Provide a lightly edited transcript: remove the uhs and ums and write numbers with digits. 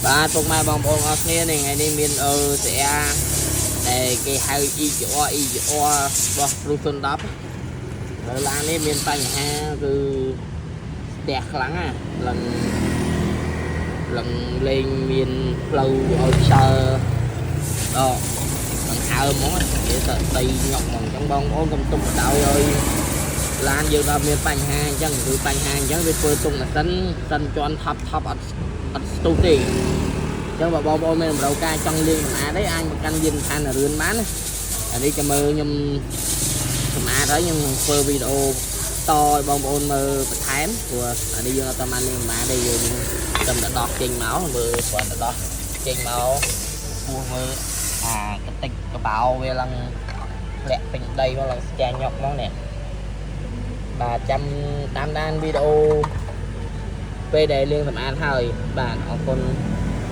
បាទពុកម៉ែបងប្អូនអរគ្នានេះថ្ងៃនេះមាន OCR ដែលគេហៅ EGR EGR របស់ Plus 10ហើយឡាននេះមានបញ្ហាគឺស្ទះខ្លាំងណាឡើងឡើងលេងមានផ្លូវឲ្យខ្យល់ដកដង្ហើមហ្មងនិយាយទៅដីញាប់ហ្មងអញ្ចឹងបងប្អូនកុំទុកបដ ாய் ឲ្យឡានយើងដល់មានបញ្ហាអញ្ចឹងគឺបញ្ហាអញ្ចឹងវាធ្វើទុកម៉ាស៊ីនសិនជន់ថប់ថប់អត់អត់ស្ទុះទេ អញ្ចឹងបើបងប្អូនមានតម្រូវការចង់លាងសម្អាតអីអាចមកកាន់យានដ្ឋានរឿនបានណាអានេះក៏មើលខ្ញុំសម្អាតហើយខ្ញុំនឹងធ្វើវីដេអូតឲ្យបងប្អូនមើលបន្ថែមព្រោះអានេះយើងអត់តាមលាងសម្អាតទេយើងតែតែដោះចេញមកមើលគ្រាន់តែដោះចេញមកពោះមើលអាកតិចកបោវាឡើងធ្លាក់ពេញដីមកឡើងស្ចាញាប់ហ្មងនេះបាទចាំតាមដានវីដេអូពេលដែលលាងសម្អាតហើយបាទអរគុណ។